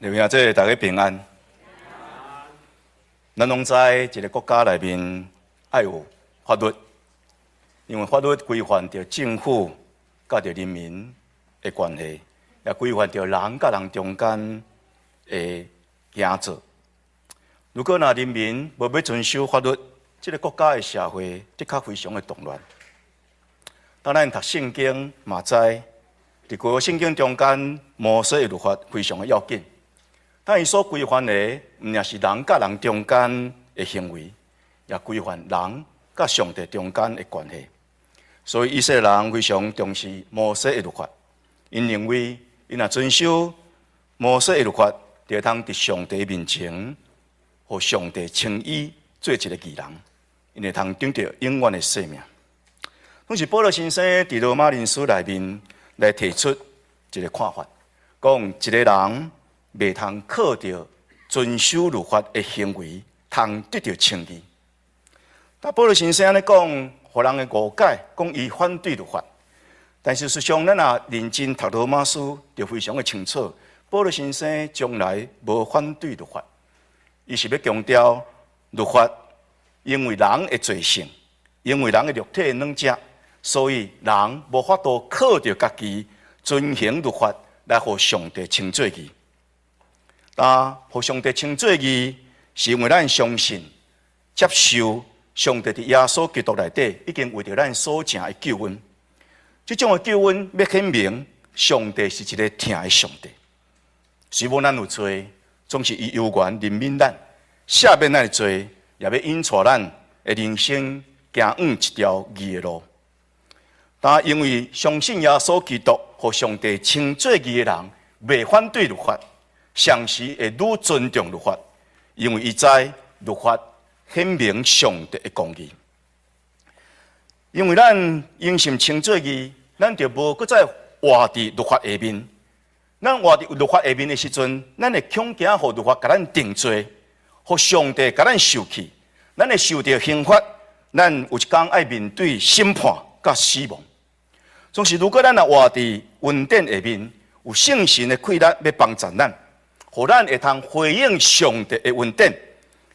弟兄姊妹，大家平安。咱攏知一个國家內面愛有法律，因為法律規範著政府佮著人民的關係，也規範著人佮人中間的行做。如果若人民無欲遵守法律，這個國家的社會的確非常的動亂。當咱讀聖經嘛知，佇舊約聖經中間，摩西的律法非常的要緊。但伊所規範的，毋但是人佮人中間的行為，也規範人佮上帝中間的關係。所以以色列人非常重視摩西的律法，𪜶認為𪜶若遵守摩西的律法，就會通佇上帝面前，予上帝稱伊做一個義人，𪜶會通得著永遠的生命。但是保羅先生佇羅馬人書內面來提出一個看法，講一個人袂通靠著遵守律法的行為，通得著稱義。但保羅先生按呢講，予人的誤解，講伊反對律法。但是事實上，咱若認真讀羅馬書，就非常的清楚。保羅先生從來無反對律法，伊是欲強調律法，因為人的罪性，因為人的肉體的軟弱，所以人無法度靠著家己遵行律法來予上帝稱做義。但予上帝稱做義，是因為咱相信、接受上帝佇耶穌基督內底已經為著咱所成的救恩。這種的救恩欲顯明上帝是一个疼的上帝。雖無咱有罪，總是伊有緣憐憫咱，赦免咱的罪，也欲引帶咱的人生行往一條義的路。但因為相信耶穌基督，予上帝稱做義的人，袂反對律法，同時會愈尊重律法，因為伊知律法顯明上帝的公義。因為咱因信稱做義，咱就無閣再活佇律法下面。咱活佇律法下面的時陣，咱會恐驚予律法共咱定罪，予上帝共咱受氣，咱會受著刑罰，咱有一工愛面對審判佮死亡。總是如果咱若活佇恩典下面，有聖神的氣力欲幫助咱，予咱會通回應上帝的恩典，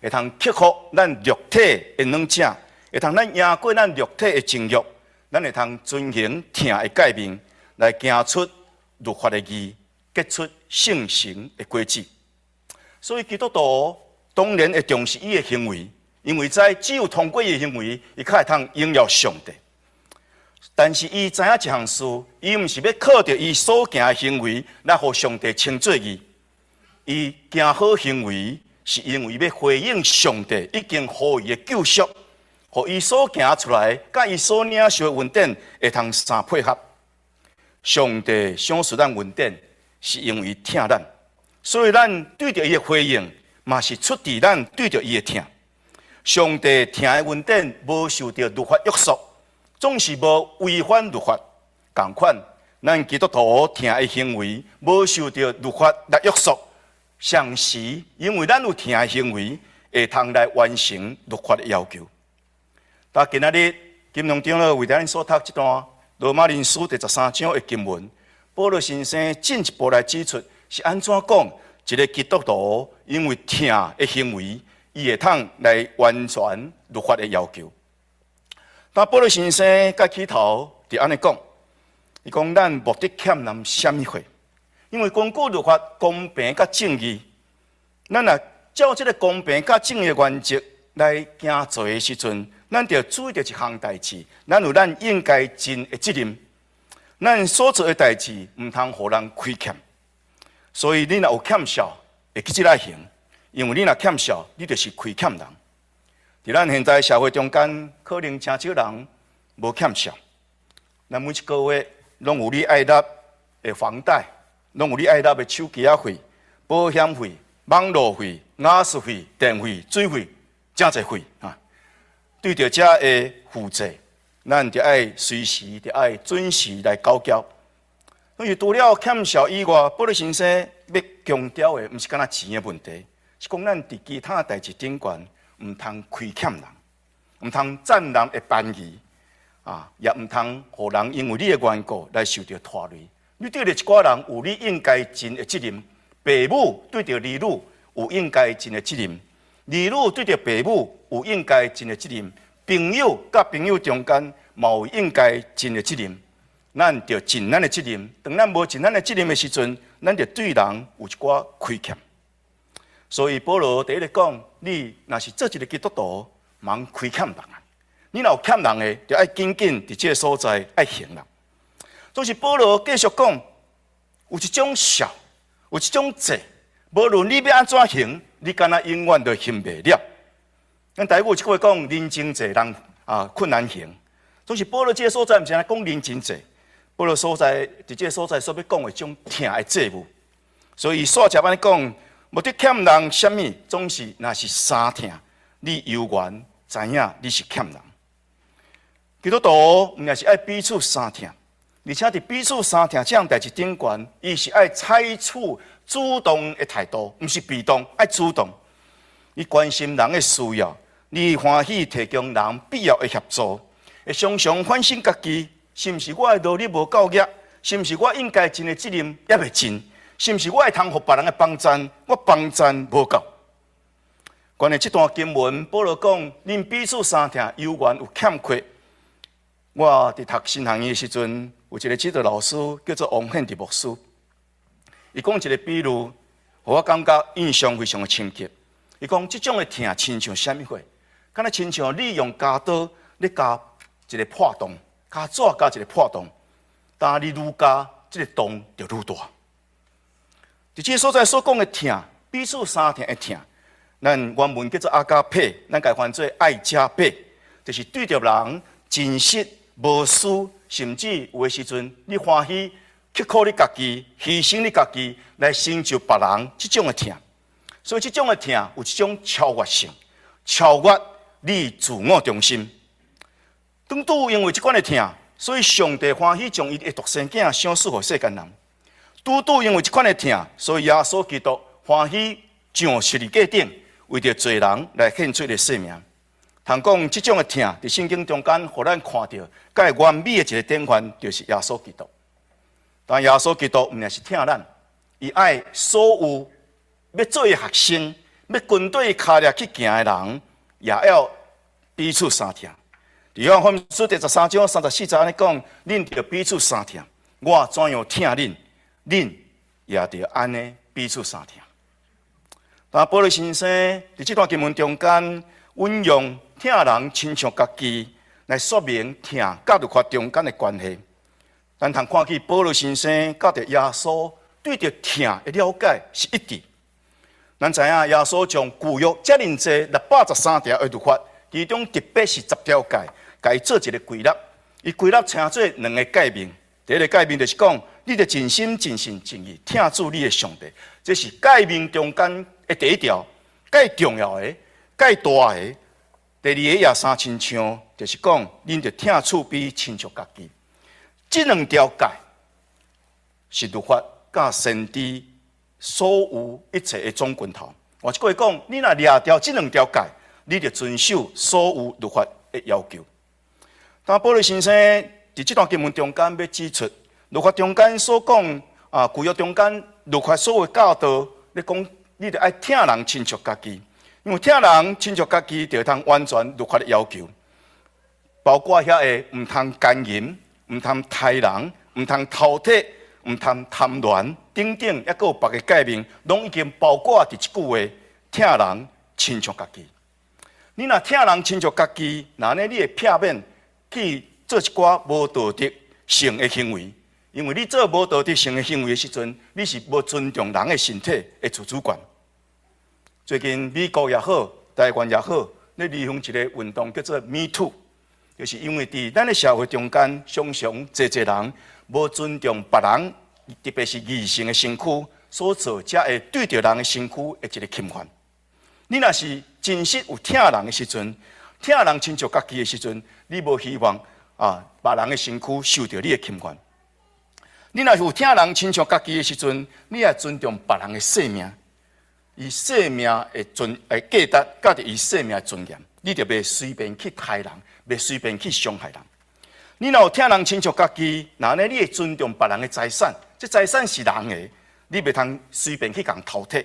會通克服咱肉體的軟弱，會通咱贏過咱肉體的情慾，咱會通遵行疼的誡命，來行出律法的義，結出聖神的果子。所以基督徒當然會重視伊的行為，因為知只有通過伊的行為，伊較會通榮耀上帝。但是伊知影一項事，伊毋是欲靠著伊所行的行為來予上帝稱做義。伊行好行為，是因為欲回應上帝已經予伊的救贖，予伊所行出來，佮伊所領受的恩典會通相配合。上帝賞賜咱恩典，是因為疼咱，所以咱對著伊的回應，嘛是出自咱對著伊的疼。上帝疼的恩典無受著律法約束，總是無違反律法。仝款，咱基督徒疼的行為無受著律法來約束。同時，因為咱有疼的行為，會通來完成律法的要求。但今仔日金龍長老為咱所讀這段羅馬人書第13章的經文，保羅先生進一步來指出，是按怎講，一個基督徒因為疼的行為，伊會通來完全律法的要求。但保羅先生佮起頭就按呢講，伊講咱目的欠人啥物貨？因為根據律法公平佮正義，咱若照這个公平佮正義的原則來行做的時陣，咱著注意著一項代誌，咱有咱應該盡的責任。咱所做的代誌毋通予人虧欠，所以你若有欠數，會記這來還，因為你若欠數，你就是虧欠人。佇咱現在社會中間，可能誠少人無欠數。咱每一個月攏有你愛納的房貸，攏有你愛納的手機仔費、保險費、網路費、瓦斯費、電費、水費，誠濟費啊！對著這的負債，咱就愛隨時就愛準時來繳交。所以除了欠數以外，保羅先生欲強調的，毋是干焦錢的問題，是講咱佇其他代誌頂懸，毋通虧欠人，毋通佔人的便宜啊，也毋通予人因為你的緣故來受著拖累。你對著一寡人有你應該盡的責任，爸母對著兒女有應該盡的責任，兒女對著爸母有應該盡的責任，朋友佮朋友中間嘛有應該盡的責任。咱著盡咱的責任，當咱無盡咱的責任的時陣，咱就對人有一寡虧欠。所以保羅第一個講，你若是做一個基督徒，毋通虧欠人啊！你若有欠人的，就愛緊緊佇這個所在愛還人。總是保羅繼續講，有一種數，有一種債，無論你欲按怎還，你敢若永遠都還袂了。咱台語有一句話講，人情債人啊困難還。總是保羅這個所在，毋是講人情債，保羅所在佇這個所在所欲講的一種疼的債務。所以煞接按呢講，無得欠人啥物，總是若是相疼，你猶原知影你是欠人。基督徒毋但是愛彼此相疼，而且佇彼此相疼這項代誌頂懸，伊是愛採取主動的態度，毋是被動，愛主動。你關心人的需要，你歡喜提供人必要的協助，會常常反省家己，是毋是我的努力無夠額？是毋是我應該盡的責任猶未盡？是毋是我會通予別人的幫贊，我幫贊無夠？關於這段經文，保羅講，恁彼此相疼，猶原有欠缺。我佇讀神學院的時陣，有一個指導老師叫做王憲哲牧師，伊講一個比喻，予我感覺印象非常的深刻。伊講這種的疼親像啥物貨？敢若親像你用鉸刀咧鉸一個破洞，鉸紙鉸一個破洞，當你愈鉸，這個洞就愈大。佇這個所在所講的疼，彼此相疼的疼，咱原文叫做阿加佩，咱共翻做愛加庇，就是對著人真實無私，甚至有的時陣你歡喜刻苦你家己，犧牲你家己來成就別人，這種的疼。所以這種的疼有一種超越性，超越你自我中心。當拄因為這款的疼，所以上帝歡喜將伊的獨生囝賞賜予世間人。拄拄因為這款的疼，所以耶穌基督歡喜上十字架頂，為著罪人來獻出的性命。通講這種的疼，佇聖經中間，予咱看著，蓋完美的一個典範，就是耶穌基督。但耶穌基督毋但是疼咱，伊愛所有欲做伊學生、欲跟綴伊跤跡去行的人，也要彼此相疼。佇約翰福音書第13章34節按呢講：恁著彼此相疼，我怎樣疼恁，恁也著按呢彼此相疼。但保羅先生佇這段經文中間，運用疼人親像家己來說明疼佮律法中間的關係。咱通看見保羅先生佮著耶穌對著疼的了解是一致。咱知影耶穌將舊約遮爾濟613條的律法，其中特別是十條誡，共伊做一個歸納。伊歸納稱做兩个誡命。第一个誡命就是講，你著盡心盡性盡意疼主你的上帝，這是誡命中間的第一條，蓋重要的、蓋大的。第二个也相親像，就是講，恁著疼厝邊親像家己。這兩條誡是律法佮先知所有一切的總拳頭。換一句話講，你若掠牢這兩條誡，你就遵守所有律法的要求。當保羅先生佇這段經文中間欲指出，律法中間所講啊，舊約中間律法所有教導，你講你著愛疼人親像家己，因為疼人親像家己，就會通完全律法的要求，包括遐个毋通姦淫、毋通刣人、毋通偷提、毋通貪戀等等，猶閣有別个誡命，攏已經包括佇這句話：疼人親像家己。你若疼人親像家己，那呢你會避免去做一寡無道德性的行為，因為你做無道德性的行為的時陣，你是無尊重人的身體的自主權。最近美國也好，台灣也好，咧流行一个運動叫做 Me Too，就是因為佇咱的社會中間，常常濟濟人無尊重別人，特別是異性的身軀所做，才會對著人的身軀的一个侵犯。你若是真實有疼人的時陣，疼人親像家己的時陣，你無希望啊別人的身軀受著你的侵犯。你若是有疼人親像家己的時陣，你也尊重別人的生命，伊生命的尊的價值，佮著伊生命的尊嚴，你就袂隨便去刣人，袂隨便去傷害人。你若有疼人親像家己，那呢你會尊重別人的財產，這財產是人的，你袂通隨便去共偷提。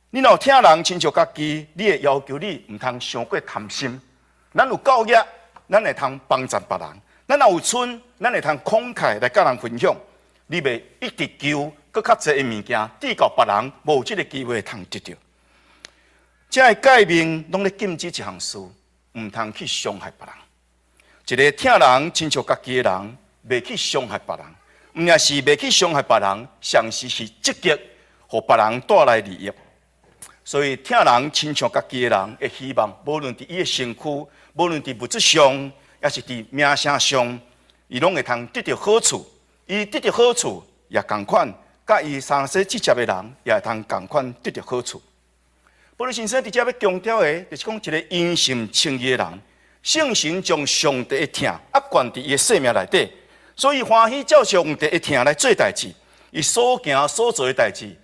你若有疼人親像家己，你會要求你毋通傷過貪心。咱有教業，咱會通幫贊別人；咱若有賰，咱會通慷慨來佮人分享。你袂一直求閣較濟的物件，致到別人無這个機會通得著。這个誡命攏咧禁止一項事，毋通去傷害別人。一个疼人親像家己的人，袂去傷害別人，毋但是袂去傷害別人，同時是積極予別人帶來利益。所以疼人親像家己的人，會希望無論佇伊的身軀，無論佇物質上，抑是佇名聲上，伊攏會通得著好處。伊得著好處，也仝款，佮伊相說直接的人，也會通仝款得著好處。保祿先生佇遮欲強調的，就是講一个因信稱義的人，聖神將上帝的疼壓灌佇伊的生命內底，所以歡喜照上帝的疼來做代誌。伊所行所做的代誌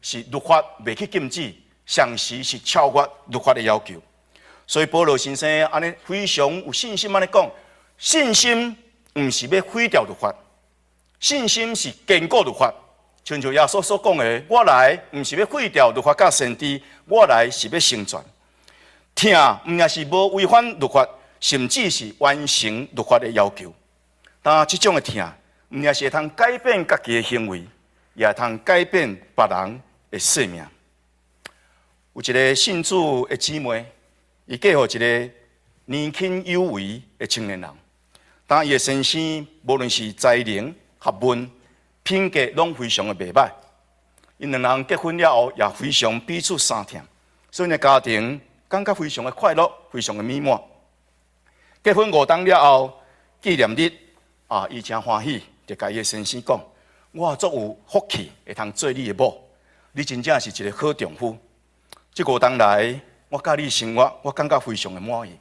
是律法袂去禁止，同時是超越律法的要求。所以保羅先生按呢非常有信心按呢講，信心毋是欲廢掉律法，信心是堅固律法。親像耶穌所講的，我來毋是欲廢掉律法佮先知，我來是欲成全。疼毋但是無違反律法，甚至是完成律法的要求。但這種的疼，毋但是會通改變家己的行為，也會通改變別人的生命。有一个信主的姊妹，伊嫁予一个年輕有為的青年人，但伊的先生無論是才能、學問、品格攏非常的袂䆀。𪜶兩人結婚了後，也非常彼此相疼，所以呢家庭感覺非常的快樂，非常的美滿。結婚5冬了後，紀念日啊，伊誠歡喜，就共伊的先生講：我足有福氣會通做你的某，你真正是一个好丈夫。這五冬來，我佮你生活，我感覺非常的滿意。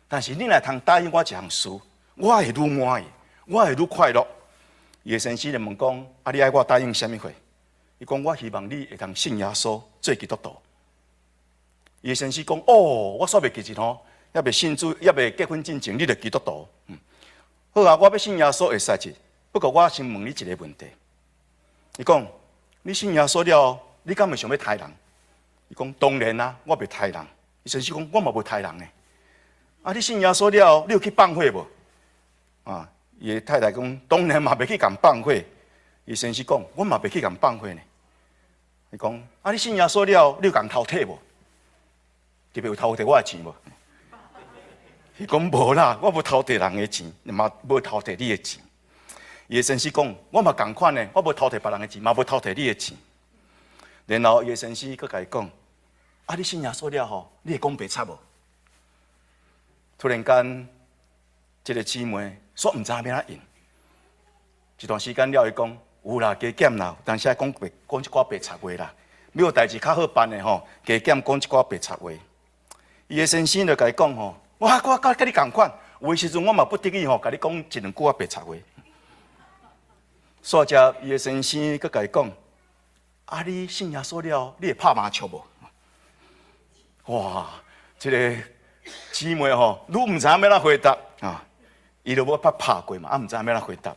但是你若通答應我一項事，我會愈滿意，我會愈快樂。伊的先生就問講：啊，你愛我答應啥物貨？伊講：我希望你會通信耶穌做基督徒。伊的先生講：哦，我煞袂記得吼，猶未信主，猶未結婚進前，你就基督徒。好啊，我欲信耶穌會使的，不過我先問你一个問題。伊講：你信耶穌了後，你敢會想欲刣人？伊講：當然啊，我袂刣人。伊先生講：我嘛無刣人呢。啊，你信耶穌了後，你有去放火無？啊，伊的太太講：當然嘛袂去共放火。伊先生講：我嘛袂去共放火呢。伊講：啊，你信耶穌了後，你有共偷提無？特別有偷提我的錢無？伊講無啦，我無偷提人的錢，嘛無偷提你的錢。伊的先生講：我嘛仝款呢，我無偷提別人的錢，嘛無偷提你的錢。然後伊的先生閣共伊講：啊，你信耶穌了後，你會講白賊無？突然間，這个姊妹煞毋知影欲按怎應。一段時間了，伊講有啦，加減啦，但是愛講白講一寡白賊話啦，欲有代誌較好辦的吼，加減講一寡白賊話。伊的先生就共伊講吼，我佮你仝款，有的時陣我嘛不得已吼，共你講一兩句仔白賊話。煞接伊的先生閣共伊講：啊，你信耶穌了，你會拍麻將無？哇，這个姊妹吼，愈毋知影欲按怎回答啊？伊都無捌拍過嘛，啊，毋知影欲按怎回答。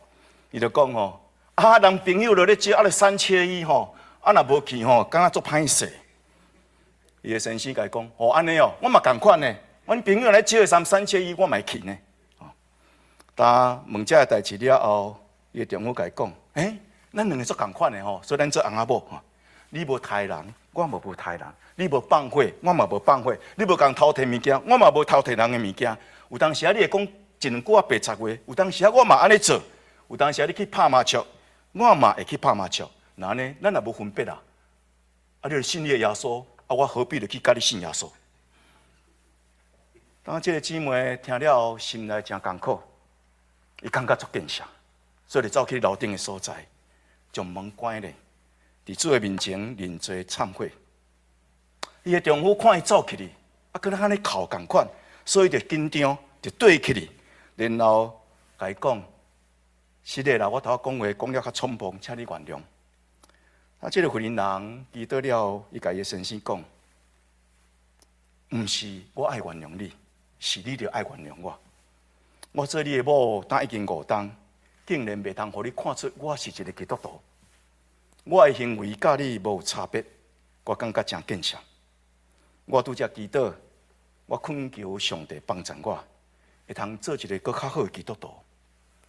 伊就講吼，啊，人朋友都咧招，啊，咧三缺一吼，啊，若無去吼，感覺足歹勢。伊的先生共伊講，哦，按呢哦，我嘛仝款呢，阮朋友來招三三缺一，我嘛會去呢。當問這个代誌了後，伊的丈夫共伊講，欸，咱兩个足仝款的吼，所以咱做翁仔某。你無刣人，我嘛無刣人；你無放火，我嘛無放火；你無共偷提物件，我嘛無偷提人的物件。有當時啊，你會講一兩句仔白賊話；有當時啊，我嘛按呢做；有當時啊，你去拍麻將，我嘛會去拍麻將。那按呢，咱也無分別啊。啊，你就信你的耶穌，啊，我何必著去佮你信耶穌？當這个姊妹聽了後，心內誠艱苦，伊感覺足見笑，所以就走去樓頂的所在，將門關咧，佇主的面前認罪懺悔。伊的丈夫看伊走去哩，啊，閣按呢哭仝款，所以就緊張，就綴起去，然後共伊講：是的啦，我頭講話講了較衝動，請你原諒。啊，這个婦人人祈禱了，伊共伊的先生講：毋是我愛原諒你，是你著愛原諒我。我做你的某，今已經5冬，竟然袂通予你看出我是一个基督徒。我的行為佮你無差別，我感覺誠見笑。我拄才祈禱，我懇求上帝幫助我，會通做一個閣較好的基督徒，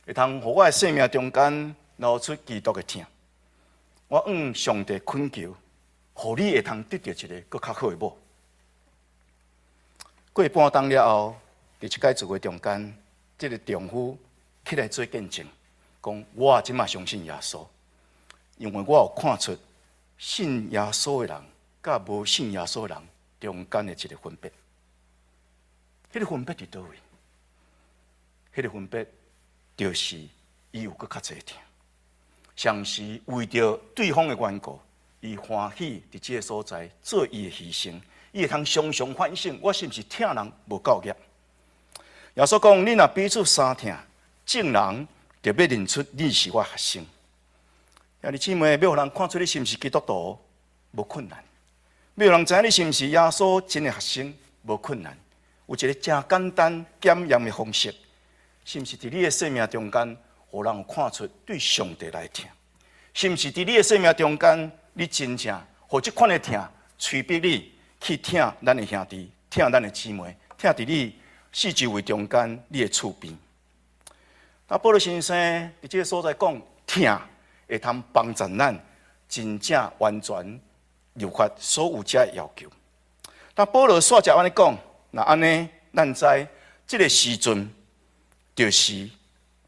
會通予我的生命中間流出基督的疼。我向上帝懇求，予你會通得著一个閣較好的某。過半冬了後，佇這擺聚會中間，這个丈夫起來做見證，講我這馬相信耶穌，因為我有看出信耶穌的人佮無信耶穌的人中間的一个分別。彼个分別佇佗位？彼个分別就是伊有閣較濟疼，常時為著對方的緣故，伊歡喜佇這个所在做伊的犧牲，伊會通常常反省：我是毋是疼人無夠額？耶穌講：恁若彼此相疼，眾人就欲認出你是我學生。兄弟姊妹，欲予人看出你是毋是基督徒，無困難；欲予人知影你是毋是耶穌真的學生，無困難。有一个誠簡單檢驗的方式，是毋是佇你的生命中間，予人看出對上帝來疼？是毋是佇你的生命中間，你真正予這款的疼，催逼你去疼咱的兄弟、疼咱的姊妹、疼佇你四周圍中間你的厝邊？啊，保羅先生佇這个所在講，疼會通幫助咱真正完全律法所有這要求。但保羅煞接按呢講，若按呢，咱知這个時陣就是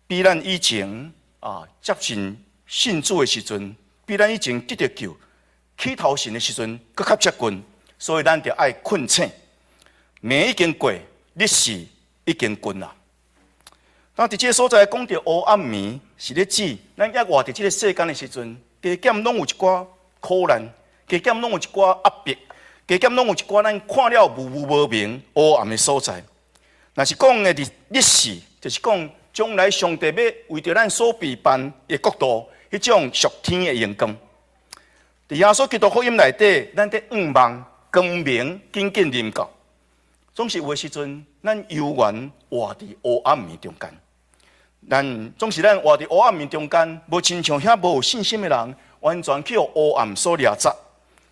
比咱以前啊接近信主的時陣，比咱以前得著救起頭信的時陣閣較接近，所以咱就愛睏醒。暝已經過，日時已經近啦。當佇這个所在講著黑暗暝，是咧指咱猶活佇這个世間的時陣，加減攏有一寡苦難，加減攏有一寡壓迫，加減攏有一寡咱看了霧霧無明、黑暗的所在。若是講的日時，就是講將來上帝欲為著咱所備辦的國度，彼種屬天的榮光。佇耶穌基督福音內底，咱佇向望光明緊緊臨到。總是有的時陣，咱猶原活佇黑暗暝中間。咱總是咱活佇黑暗暝中間，無親像遐無有信心的人，完全去予黑暗所掠責。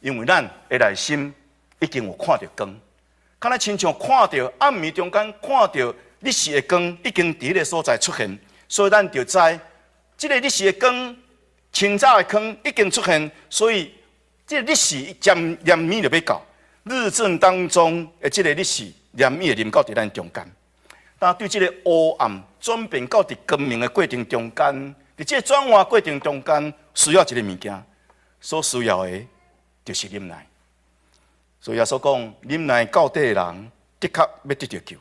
因為咱的內心已經有看著光，敢若親像看著暗暝中間看著日時的光已經佇彼个所在出現，所以咱就知這个日時的光、清早的光已經出現，所以這个日時漸連暝就欲到，日正當中的這个日時連暝會臨到佇咱中間。但對這个黑暗轉變到佇光明的過程中間，佇這个轉換過程中間，需要一个物件，所需要的就是忍耐。所以耶穌講，忍耐到底的人，的確欲得著救。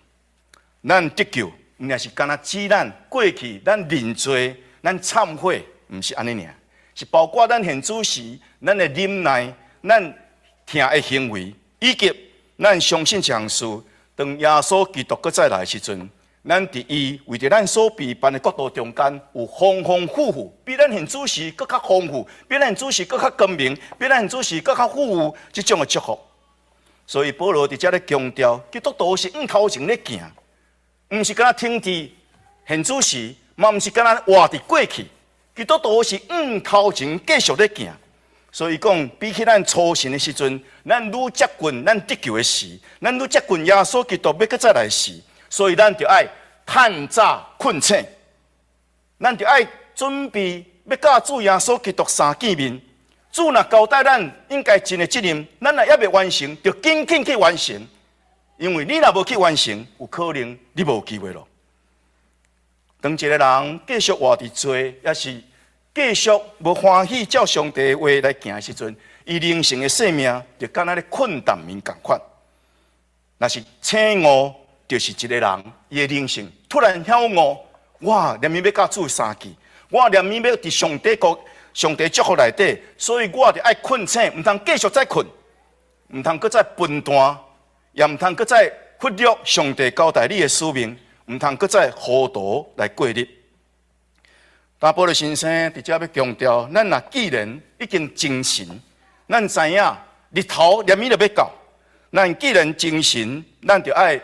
咱得救，毋是干焦指咱過去咱認罪、咱懺悔，毋是按呢爾，是包括咱現此時咱的忍耐、咱疼的行為，以及咱相信這項事。當耶穌基督閣再來的時陣，咱佇伊為著咱所備辦的國度中間，有豐豐富富，比咱現此時閣較豐富，比咱現此時閣較光明，比咱現此時閣較富有這種的祝福。所以保羅佇遮咧強調，基督徒是向頭前咧行，毋是干焦停佇現此時，嘛毋是干焦活佇過去。基督徒是向頭前繼續咧行。所以講，比起咱初信的時陣，咱愈接近咱得救的時，咱愈接近耶穌基督欲閣再來時，所以咱就愛趁早睏醒，咱就愛準備欲佮主耶穌基督相見面。主若交代咱應該盡的責任，咱若猶未完成，就緊緊去完成。因為你若無去完成，有可能你無機會咯。當一個人繼續活佇罪，抑是繼續無歡喜照上帝的話來行的時陣，伊靈性的生命就敢若咧睏淡眠仝款。若是醒悟，就是一個人伊的靈性突然曉悟，我連暝欲佮主相見，我連暝欲佇上帝國、上帝祝福內底，所以我就愛睏醒，毋通繼續再睏，毋通閣再笨惰，也毋通閣再忽略上帝交代你的使命，毋通閣再糊塗來過日。但保羅先生佇遮欲強調，咱若既然已經精神，咱知影日頭連暝就欲到，咱既然精神，咱就愛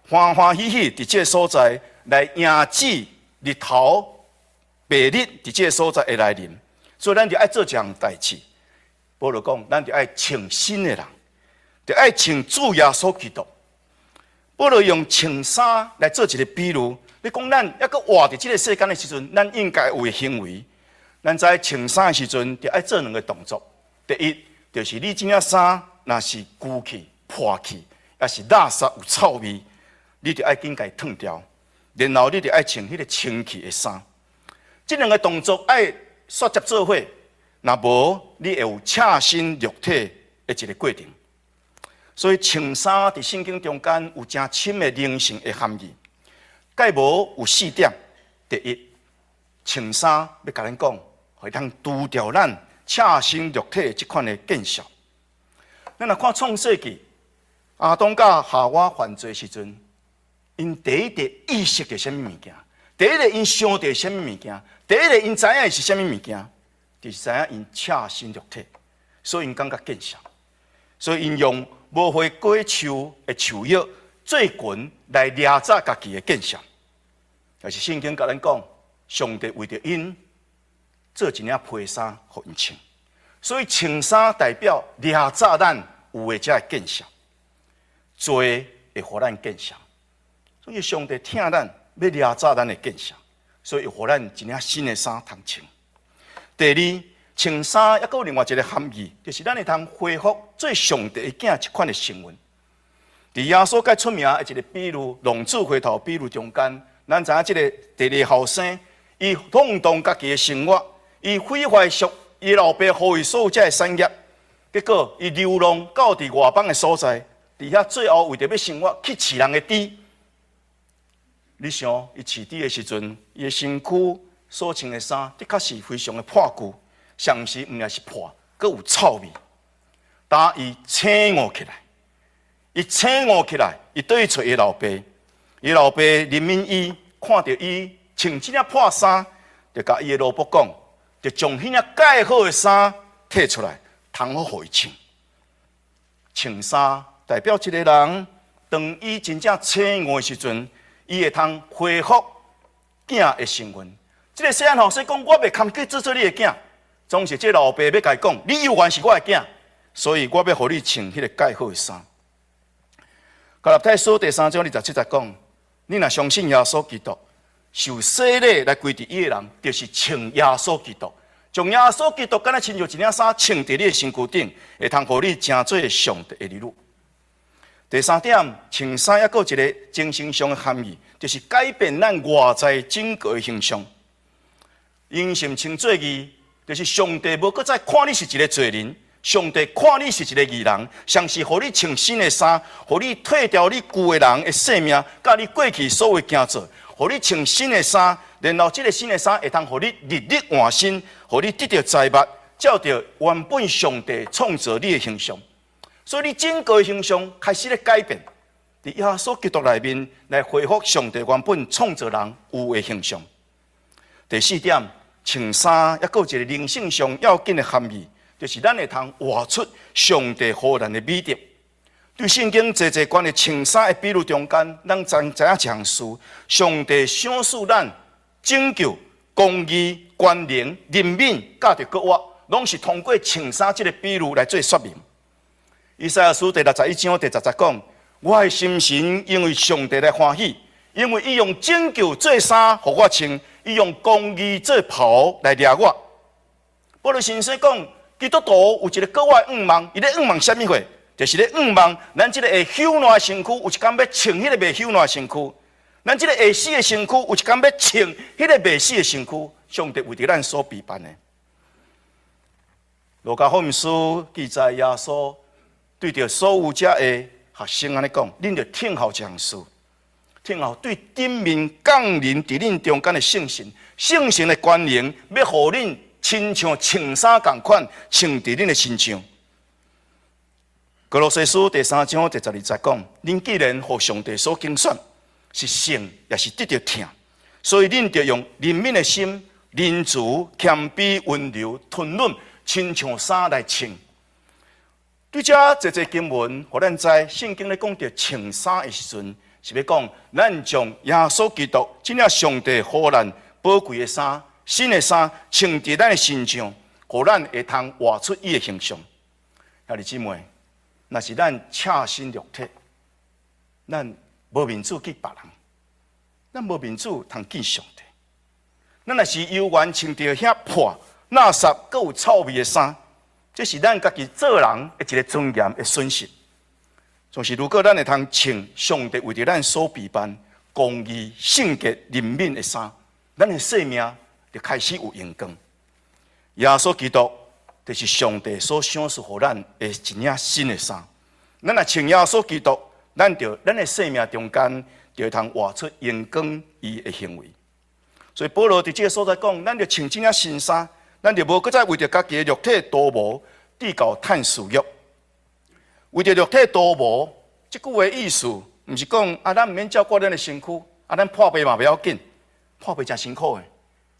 歡歡喜喜佇這个所在來迎接日頭白日佇這个所在的來臨。所以咱就愛做一項代誌。保羅講，咱就愛穿新的人，就愛穿主耶穌基督。保羅用穿衫來做一個比喻，咧講咱猶閣活佇這個世間的時陣，咱應該有的行為。咱在穿衫的時陣，就愛做兩個動作。第一，就是你這領衫若是舊去、破去，抑是垃圾有臭味，你就愛緊共伊褪掉。然後你就愛穿彼個清氣的衫。這兩個動作愛煞接做伙，若無你會有赤身露體的一個過程。所以穿衫佇聖經中間有誠深的靈性的含義。蓋無有四點：第一，穿衫欲共咱講，會通除掉咱赤身露體這款的見笑。咱若看創世記，亞當佮夏娃犯罪時陣，𪜶第一個意識著啥物物件？第一个𪜶想著啥物物件？第一个𪜶知影是啥物物件？就是知影𪜶赤身露體，所以𪜶感覺見笑，所以𪜶用無花果樹的樹葉做裙來掠遮家己的見笑。但是聖經共咱講，上帝為著𪜶做一領皮衫予𪜶穿，所以穿衫代表掠遮咱有的這个見笑，罪會予咱見笑，所以上帝疼咱，欲掠走咱的見笑，所以予咱一領新的衫通穿。第二，穿衫猶閣有另外一個含義，就是咱會通恢復做上帝的囝這款的身份。佇耶穌較出名的一個比喻，浪子回頭比喻中間，咱知影這个第二後生，伊放蕩家己的生活，伊毀壞屬伊老爸予伊所有這个產業，結果伊流浪到佇外邦的所在，佇遐最後為著欲生活去飼人的豬。你想，伊飼豬的時陣，伊的身軀所穿的衫，的確是非常的破舊，上時毋但是破，閣有臭味。當伊醒悟起來，伊醒悟起來，伊倒去揣伊老爸，伊老爸憐憫伊，看著伊穿這領破衫，就共伊的奴僕講，就將彼領蓋好的衫提出來，通好予伊穿。穿衫代表一個人，當伊真正醒悟的時陣，伊會通恢復囝的身份。這个細漢後生講，我袂堪去做做你的囝，總是這老爸欲共伊講，你猶原是我的囝，所以我欲予你穿彼个蓋好的衫。加拉太書第三章二十七節講，你若相信耶穌基督，受洗禮來歸佇伊的人，就是穿耶穌基督，將耶穌基督敢若親像一領衫穿佇你的身軀頂，會通予你成做上帝的兒女。第三點，穿衫猶閣有一個精神上的含義，就是改變咱外在整個的形象。因信稱做義，就是上帝無閣再看你是一個罪人，上帝看你是一個義人，上是予你穿新的衫，予你褪掉你舊的人的生命，佮你過去所有行做，予你穿新的衫，然後這个新的衫會通予你日日換新，予你得著財物，照著原本上帝創造你的形象。所以你整個形象開始咧改變，佇耶穌基督內面來恢復上帝原本創造人有的形象。第四點，穿衫猶閣有一個靈性上要緊的含義，就是咱會通活出上帝予咱的美德。對聖經濟濟關於穿衫的比喻中間，咱知影一項事：上帝賞賜咱拯救、公義、權能、憐憫，佮著復活，攏是通過穿衫這个比喻來做說明。以賽亞書第六十一章第十節講：我的心神因為上帝來歡喜，因為伊用拯救做衫予我穿，伊用公義做袍來掠我。保羅先生講，基督徒有一个閣外願望，伊咧願望啥物貨？就是咧願望，咱這个會朽爛的身軀，有一工欲穿彼个袂朽爛的身軀；咱這个會死的身軀，有一工欲穿彼个袂死的身軀。上帝為著咱所備辦的。路加福音書記載，耶穌對著所有遮的學生按呢講：恁著聽候這項事，聽候對頂面降臨佇恁中間的聖神，聖神的權能，欲予恁親像穿衫仝款，穿佇恁的身上。歌羅西書第三章第十二節講：恁既然予上帝所揀選，是聖，也是得著疼，所以恁著用憐憫的心、仁慈、謙卑、溫柔、吞忍，親像衫來穿。對這濟濟經文，予咱知聖經咧講著穿衫的時陣，是欲講咱將耶穌基督這領上帝予咱寶貴的衫、新的衫穿佇咱的身上。予咱會通活出伊的形象。兄弟姊妹，若是咱赤身肉體，咱無面子見別人，咱無面子通見上帝。咱若是猶原穿著遐破、垃圾、閣有臭味的衫，這是咱家己做人的一个尊嚴的損失。總是如果咱會通穿上帝為著咱所備辦公義、聖潔、憐憫的衫，咱的生命就開始有榮光。耶穌基督就是上帝所賞賜予咱的一領新的衫。咱若穿耶穌基督，咱就咱的生命中間就會通活出榮光伊的行為。所以保羅佇這个所在講，咱就穿這領新衫，咱就無閣再為著家己的肉體圖謀，直到趁私欲。為著肉體圖謀，這句話意思，毋是講啊，咱毋免照顧咱的身軀，啊，咱破病嘛袂要緊，破病誠辛苦的，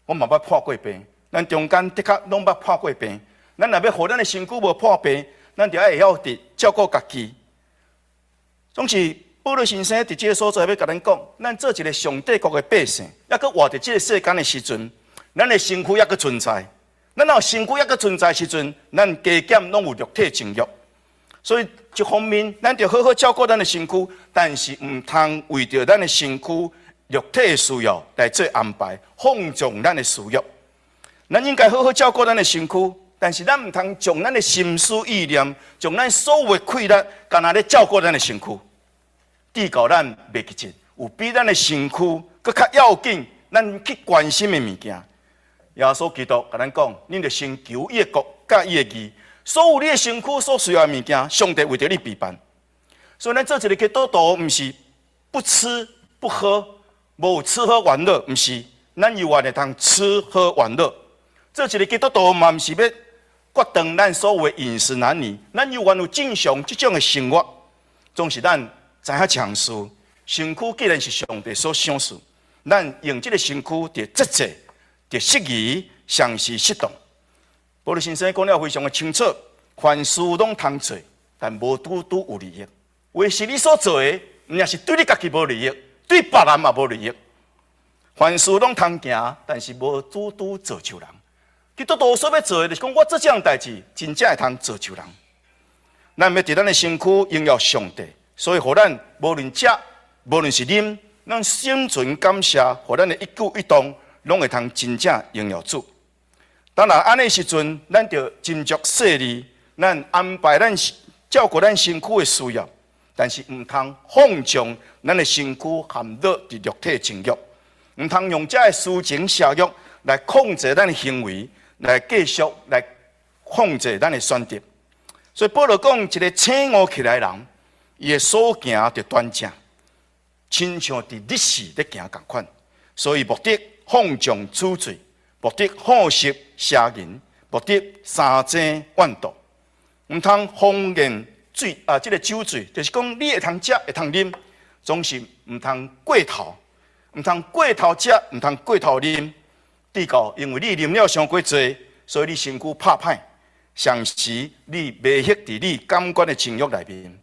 我嘛捌破過病，咱中間的確攏捌破過病。咱若欲予咱的身軀無破病，咱就愛會曉得照顧家己。總是保羅先生佇這个所在欲共咱講，咱做一个上帝國的百姓，猶閣活佇這个世間的時陣，咱的身軀猶閣存在。咱若有身軀猶閣存在時陣，咱加減攏有肉體情慾。所以一方面，咱著好好照顧咱的身軀，但是毋通為著咱的身軀肉體的需要來做安排，放縱咱的私欲。咱應該好好照顧咱的身軀，但是咱毋通將咱的心思意念，將咱所有的氣力，干焦咧照顧咱的身軀，直到咱袂記得有比咱的身軀閣較要緊，咱去關心的物件。耶穌基督共咱講，恁著先求伊的國佮伊的義，所有你的身軀所需要的物件，上帝為著你備辦。所以咱做一个基督徒，毋是不吃不喝，無吃喝玩樂，毋是，咱猶原會通吃喝玩樂。做一个基督徒嘛，毋是欲割斷咱所有的飲食男女，咱猶原有正常這種的生活。總是咱知影一項事，身軀既然是上帝所賞賜，咱用這个身軀著節制、著適宜、相是適當。保羅先生講了非常的清楚，凡事攏通做，但無拄拄有利益。有時你所做的，毋但是對你家己無利益，對別人嘛無利益。凡事攏通行，但是無拄拄造就人。基督徒所欲做的，就是講我做這項代誌，真正會通造就人。咱欲佇咱的身軀榮耀上帝，所以予咱無論食，無論是啉，咱心存感謝，予咱的一舉一動，攏會通真正榮耀主。當然，按呢時陣，咱著斟酌細膩，咱安排咱照顧咱身軀的需要，但是毋通放縱咱的身軀陷落佇肉體情慾，毋通用這个私情邪慾來控制咱的行為，來繼續來控制咱的選擇。所以保羅講，一个醒悟起來的人，伊的所行著端正，親像佇日時咧行仝款。所以莫得放縱酒醉，莫得好色邪淫，莫得相爭怨妒，毋通荒宴醉啊！這个酒醉就是講你會通食，會通啉，總是毋通過頭，毋通過頭食，毋通過頭啉。直到因為你啉了傷過濟，所以你身軀拍歹，同時你迷失佇你感官的情慾內面。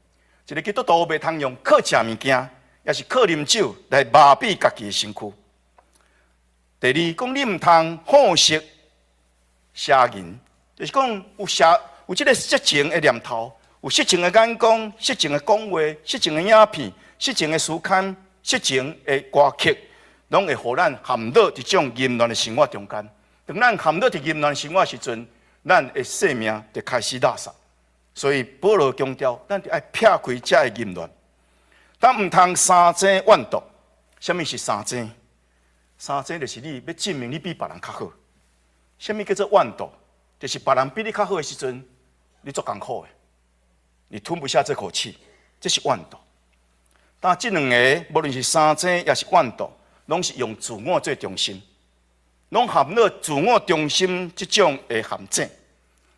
一个基督徒袂通用靠食物件，抑是靠啉酒來麻痹家己的身軀。第二，講你毋通好色邪淫，就是講有邪有這个色情的念頭，有色情的眼光、色情的講話、色情的影片、色情的書刊、色情的歌曲，攏會予咱陷落佇這種淫亂的生活中間。當咱陷落佇淫亂生活時陣，咱的生命就開始垃圾。所以保羅強調，咱著愛撇開這个淫亂，咱毋通相爭怨妒。啥物是相爭？相爭就是你欲證明你比別人較好。啥物叫做怨妒？就是別人比你較好的時陣，你足艱苦的，你吞不下這口氣，這是怨妒。但這兩个，無論是相爭抑是怨妒，攏是用自我做中心，攏陷落自我中心這種的陷阱。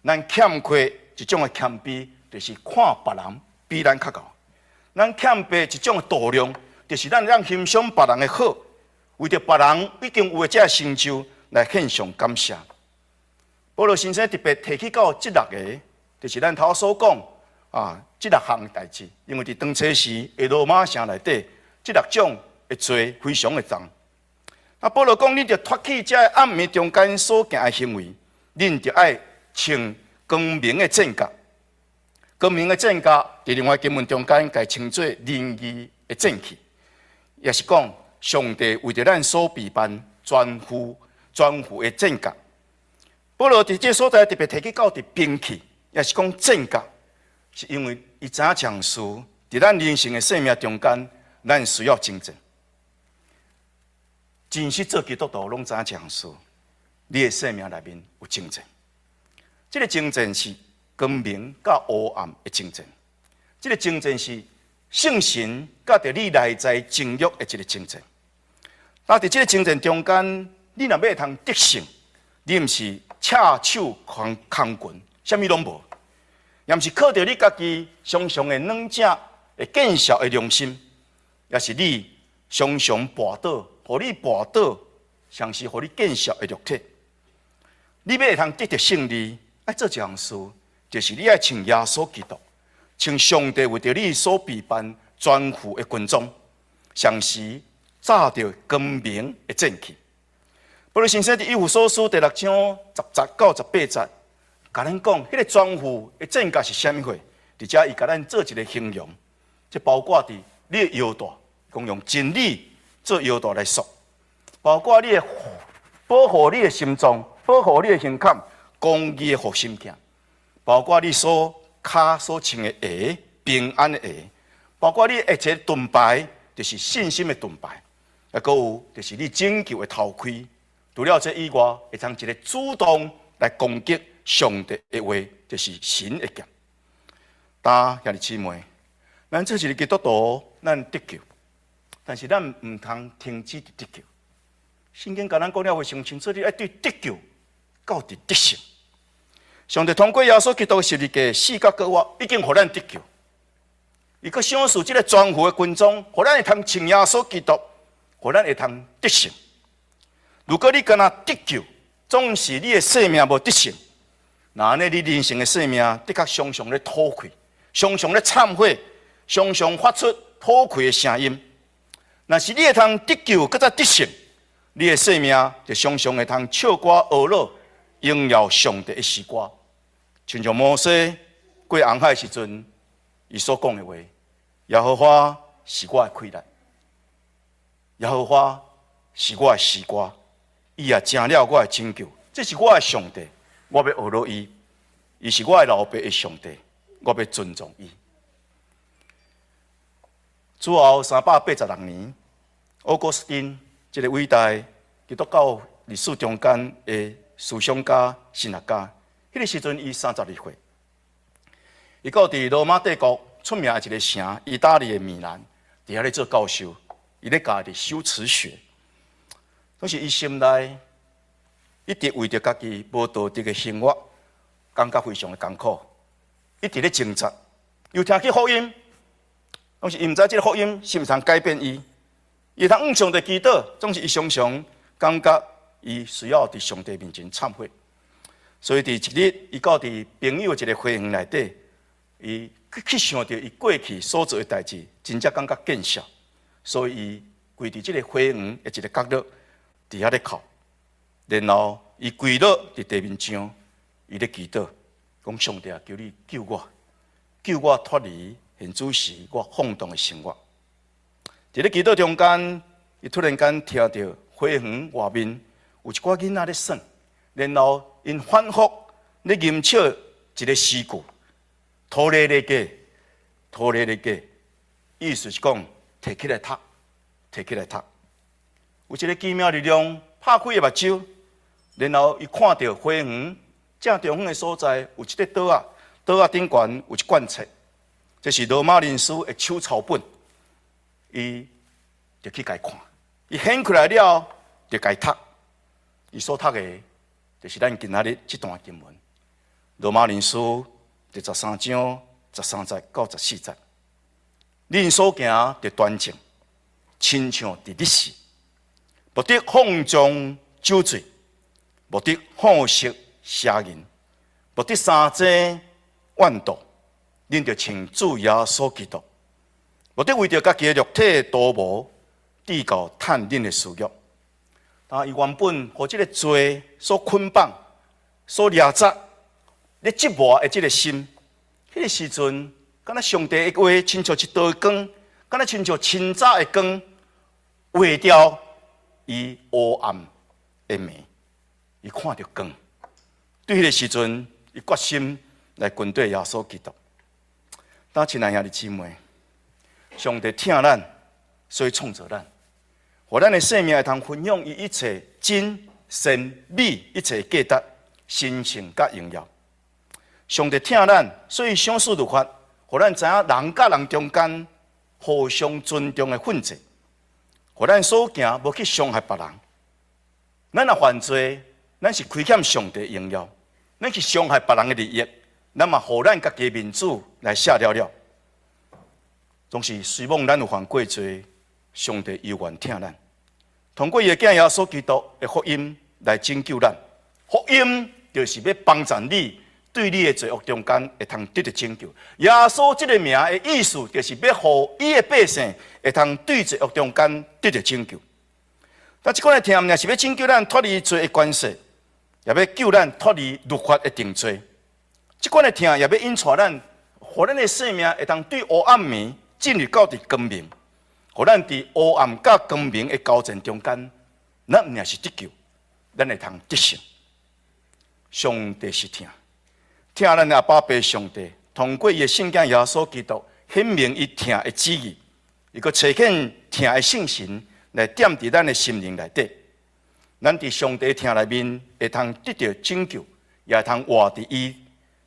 咱欠缺一種的謙卑，就是看別人比咱較𠢕。咱欠缺一種的度量，就是咱會欣賞別人的好，為著別人已經有的這个成就來獻上感謝。保羅先生特別提起到這六个，就是咱頭所講啊，這六項代誌，因為佇當初時的羅馬城內底，這六種的罪非常的重。啊，保羅講，恁著脫去這个暗暝中間所行的行為，恁著愛穿光明的戰甲。光明的戰甲，佇另外經文中間，共稱做仁義的戰器，也是講上帝為著咱所備辦全副全副的戰甲。保羅佇這所在特別提起到佇兵器，也是講戰甲，是因為伊知影一項事，佇咱人生的生命中間，咱需要征戰。真實做基督徒攏知影一項事，你的生命內面有征戰。這个征戰是光明佮黑暗的征戰，這个征戰是聖神佮著你內在情欲的一个征戰。那佇這个征戰中間，你若欲會通得勝，你毋是赤手空空拳，啥物攏無，也毋是靠著你家己常常的軟正會見笑的良心，也是你常常跋倒，予你跋倒，常時予你見笑的肉體。你欲會通得著勝利，愛做一項事，就是你愛穿耶穌基督，穿上帝為著你所備辦全副的軍裝，同時紮著光明的戰器。保羅先生佇以弗所書第六章10節到18節，共咱講，彼个全副的戰甲是啥物貨？佇遮伊共咱做一个形容，這包括佇你的腰帶，講用真理做腰帶來束，包括你的保護你的心臟，保護你的胸坎，公義的護心鏡，包括你所跤所穿的鞋，平安的鞋，包括你的一个盾牌，就是信心的盾牌，抑閣有就是你拯救的頭盔。除了這以外，會通一个主動來攻擊上帝的話，就是神的劍。但兄弟姊妹，咱做一个基督徒，咱得救，但是咱毋通停止佇得救。聖經共咱講了非常清楚，你愛對得救到佇得勝。上帝通過耶穌基督的十字架死佮復活，已經予咱得救。伊閣賞賜這个全副的軍裝，予咱會通穿耶穌基督，予咱會通得勝。如果你干焦得救，總是你的生命無得勝，那按呢你人生的生命的確常常咧吐氣，常常咧懺悔，常常發出吐氣的聲音。若是你會通得救，閣再得勝，你的生命就常常會通唱歌呵咾，榮耀上帝的詩歌。親像摩西過紅海時陣，伊所講的話：耶和華是我的氣力，耶和華是我的詩歌，伊也成了我的拯救。這是我的上帝，我欲呵咾伊，伊是我的老爸的上帝，我欲尊重伊。主後386年，奧古斯丁這个偉大基督教歷史中間的思想家、神學家，彼个時陣伊32歲，伊閣佇羅馬帝國出名的一个城，意大利的米蘭，佇遐咧做教授，伊咧教的修辭學。總是伊心內一直為著家己無道德的生活，感覺非常的艱苦，一直咧掙扎。又聽起福音，總是伊毋知這个福音是毋是通改變伊。伊通向上帝祈禱，總是伊常常感覺伊需要佇上帝面前懺悔。所以佇一日，伊到佇朋友的一个花園內底，伊去想著伊過去所做的代誌，真正感覺見笑，所以伊跪佇這个花園的一个角落，佇遐咧哭。然後伊跪落佇地面上，伊咧祈禱，講上帝啊，求你救我，救我脫離現此時我放蕩的生活。佇咧祈禱中間，伊突然間聽著花園外面有一寡囡仔咧耍，然後𪜶反覆咧吟唱一个詩句：tolle lege， tolle lege，意思是講提起來讀，提起來讀。有一个奇妙力量，拍開伊目睭，然後伊看著花園正中央的所在有一塊桌仔，桌仔頂懸有一卷冊，這是羅馬人書的手抄本，伊就去共看，伊掀開來了，就共讀，伊所讀的，就是咱今仔日這段經文，羅馬人書第13章13節到14節，恁所行的端正，親像佇日時，不得放縱酒醉，不得好色邪淫，不得相爭怨妒，恁著穿主耶穌基督，不得為著家己的肉體圖謀，至到趁恁的私欲。但伊原本予這个罪所捆綁、所掠責，咧折磨的這个心，彼个時陣，敢若上帝的話親像一道光，敢若親像清早的光，劃掉伊烏暗的暝，伊看著光。對彼个時陣，伊決心來跟綴耶穌基督。當親愛兄弟姊妹，上帝疼咱，所以創造咱，予咱的生命會通分享伊一切真善美一切價值、神聖佮榮耀。上帝疼咱，所以賞賜律法，予咱知影人佮人中間互相尊重的訓誡，予咱所行無去傷害別人。咱若犯罪，咱是虧欠上帝榮耀，咱去傷害別人的利益，咱嘛予咱家己面子來卸了了。總是雖罔咱有犯過罪，上帝猶原疼咱，通過伊的囝耶穌基督的福音來拯救咱。福音就是欲幫助你，對你的罪惡中間會通得著拯救。耶穌這个名的意思，就是欲予伊的百姓會通對罪惡中間得著拯救。但這款的疼，毋但是欲拯救咱脫離罪的權勢，也欲救咱脫離律法的定罪。這款的疼也欲引帶咱，予咱的生命會通對黑暗暝進入到佇光明，予咱佇黑暗佮光明的交戰中間，咱毋但是得救，咱會通得勝。上帝是疼，疼咱的阿爸父上帝，通過伊的聖囝耶穌基督顯明伊疼的旨意，伊閣差遣疼的聖神來踮佇咱的心靈內底。咱佇上帝疼內面會通得著拯救，也會通活佇伊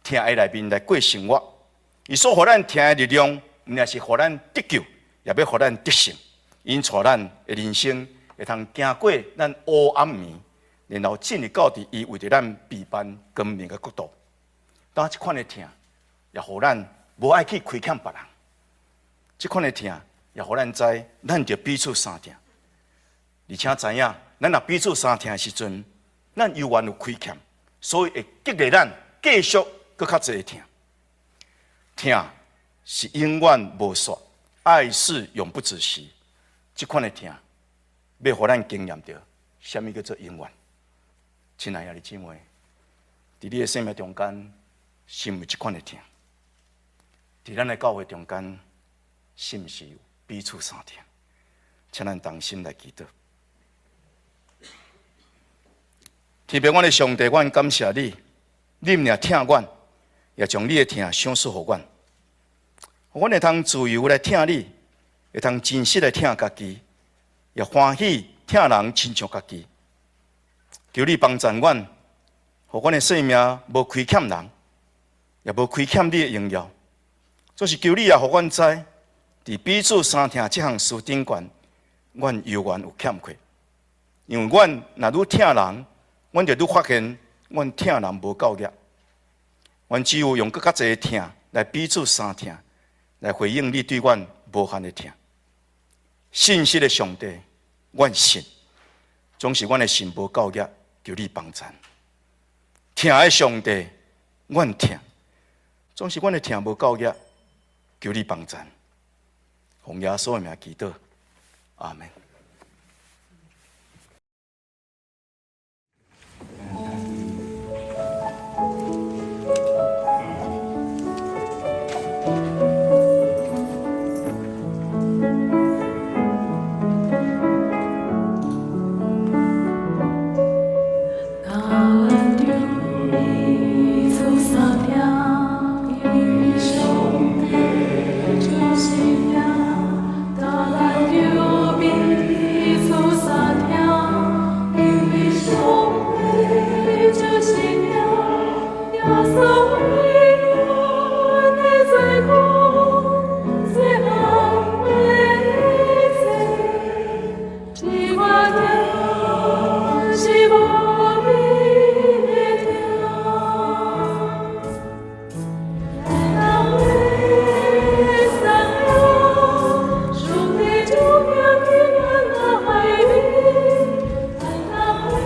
疼的內面來過生活。伊所予咱疼的力量，毋但是予咱得救，也欲予咱得勝，引帶咱的人生會通行過咱黑暗暝，然後進入到佇伊為著咱備辦光明的國度。當這款的疼，也予咱無愛去虧欠別人。這款的疼，也予咱知，咱著彼此相疼。而且知影，咱若彼此相疼的時陣，咱猶原有虧欠，所以會激勵咱繼續閣較濟的疼。疼是永遠無煞，愛是永不止息。這款的疼，欲予咱經驗著，啥物叫做永遠？親愛的姊妹，佇你的生命中間，是毋是這款的疼？佇咱的教會中間，是毋是彼此相疼？請咱同心來祈禱。天父，阮的上帝，阮感謝你，你毋但疼阮，也將你的疼賞賜予阮，予阮會通自由來疼你，會通真實來疼家己，也歡喜疼人親像家己。求你幫助阮，予阮的生命無虧欠人，也無虧欠你的榮耀。總是求你也予阮知，佇彼此相疼這項事頂懸，阮猶原有欠缺。因為阮若愈疼人，阮就愈發現阮疼人無夠額。阮只有用閣較濟的疼來彼此相疼，來回應你對阮無限的疼。信實的上帝，阮信，總是阮的信無夠額，求你幫贊。疼的上帝，阮疼，總是阮的疼無夠額，求你幫贊。奉耶穌的名祈禱，阿門。咱著彼此相疼，因為上帝就是疼。咱著彼此相疼，因為上帝就是疼。耶穌為阮的罪苦，做安慰的祭，這款疼是無比的疼。咱欲散了，上帝就行去咱的海邊。咱欲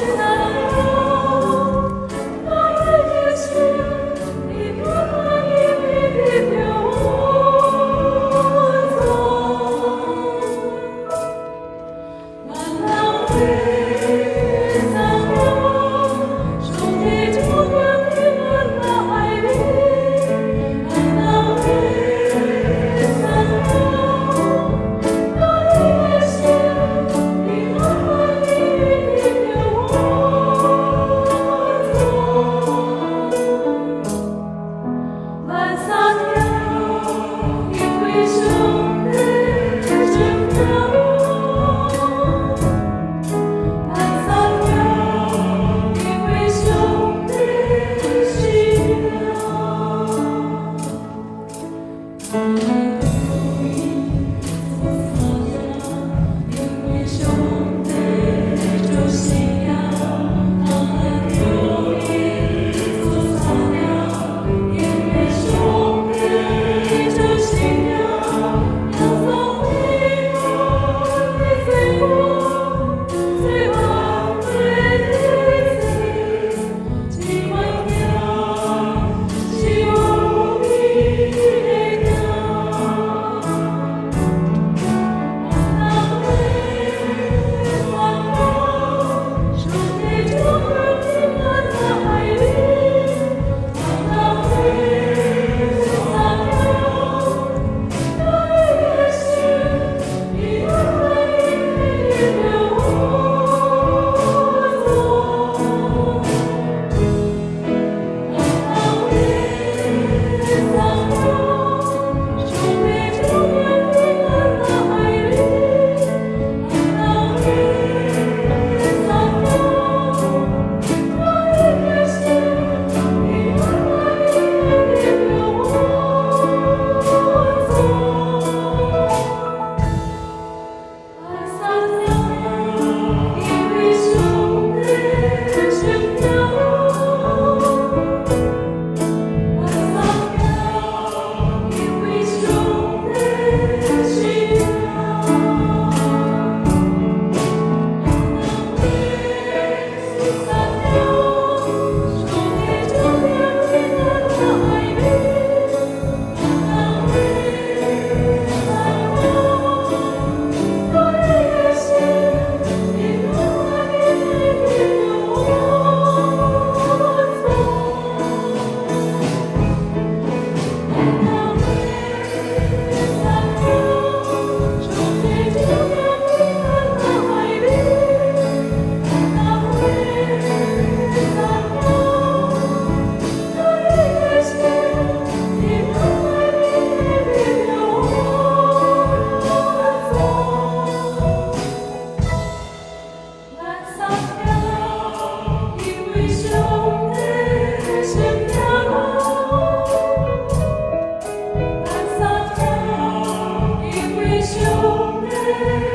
散了，愛的心。世。